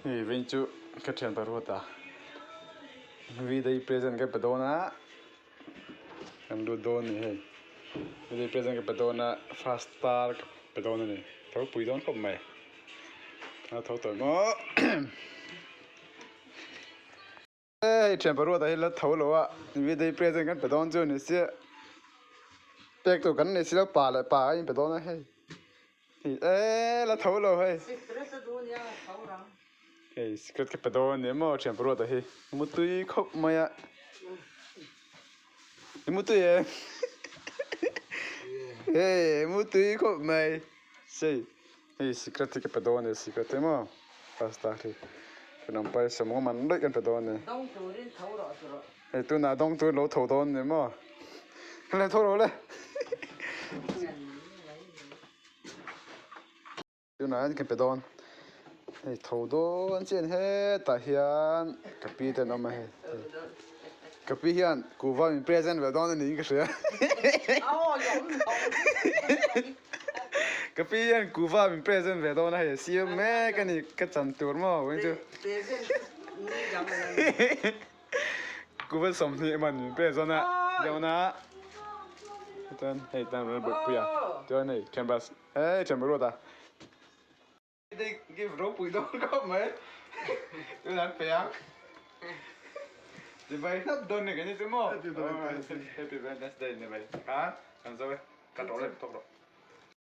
Hei veng chu ka thian pa ruat a V-day present ka pe dawn a kan lut dawn a ni hei V-day present ka pe dawn a first star ka pe dawn a ni tho pui dawn khawp mai a tho tawh maw. Hei thian paruat ah hi la tho lo a V-day present kan pe dawn chu a ni sia pek tur kan nei si lo pa leh pa a inpe dawn a hei eee la tho lo hei hei secret ka pe dawn a ni maw thian paruat ah hi mutui khawp mai a i mutui em hei mutui khawp mai sei. Hei secret hi ka pe dawn a ni secret hi maw pasta hi kan awm pai sawm ngawm an daih kan pe dawn a ni Dawng turin tho rawh chu rawh. Hei tunah dawng tur lo tho dawn a ni maw le tho rawh le tunah hian ka pe dawn hei tho dawn chian hetah hian ka pi te an awm a hei ka pi hian kuhva min present ve dawn a niin ka hria. Ka pi hian kuhva min present ve dawn a hei a siam mek a ni ka chan tur maw vawin chu kuhva 20 man min present a dawn a chuan hei tan rawn buaipui a chuan hei canvas hei thian ruat a give ropui dawn khawp mai tunah an pe ang chibai hnap dawn ni kan ni chu maw happy valentine's day ni mai khan kan zo e ka tawh le tawk rawh.